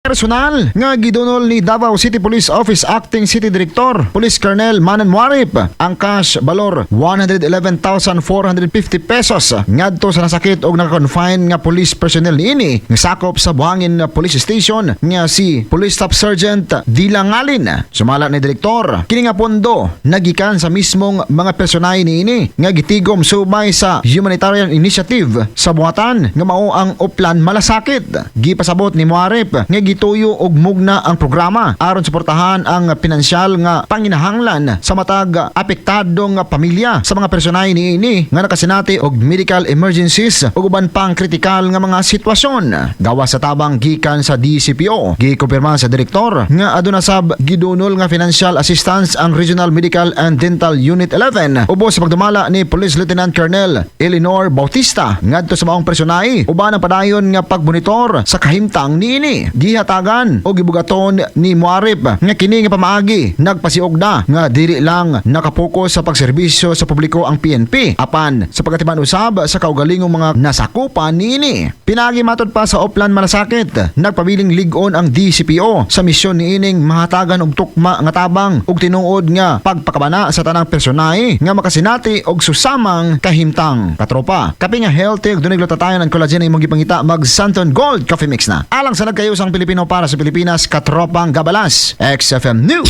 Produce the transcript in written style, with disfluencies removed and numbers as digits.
Personal nga gidunol ni Davao City Police Office Acting City Director Police Colonel Manan Muarip ang cash balor 111,450 pesos ngadto sa nasakit og naka-confine nga police personnel niini nga sakop sa Buhangin Police Station nga si Police Staff Sergeant Dilangalin. Sumala ni Direktor, kini nga pondo nagikan sa mismong mga personahe niini nga gitigom subay sa humanitarian initiative sa buhatan nga mao ang Oplan Malasakit. Gipasabot ni Muarip nga gituyo og mugna ang programa aron suportahan ang pinansyal nga panginahanglan sa matag apektado nga pamilya sa mga personahe niini nga nakasinati og medical emergencies ug uban pang kritikal nga mga sitwasyon. Gawas sa tabang gikan sa DCPO, gikumpirma sa direktor nga aduna sab gidunol nga financial assistance ang Regional Medical and Dental Unit 11 ubos sa pagdumala ni Police Lieutenant Colonel Eleanor Bautista ngadto sa maong personahe uban ang padayon nga pagmonitor sa kahimtang niini. Gihatagan o gibugaton ni Muarip nga kini nga pamaagi nagpasiugda nga dili lang nakapokus sa pagserbisyo sa publiko ang PNP apan sa pagatiman usab sa kaugalingong mga nasakupan niini. Pinagi matod pa sa Oplan Malasakit, nagpabiling lig-on ang DCPO sa misyon niining mahatagan og tukma nga tabang ug tinuod nga pagpakabana sa tanang personahe nga makasinati og susamang kahimtang. Katropa, kape nga healthy ug dunay glutathione and collagen imong gipangita, mag Santon Gold Coffee Mix na. Alang sa nagkayusang Pilipino para sa Pilipinas, Katropang Gabalas, XFM News.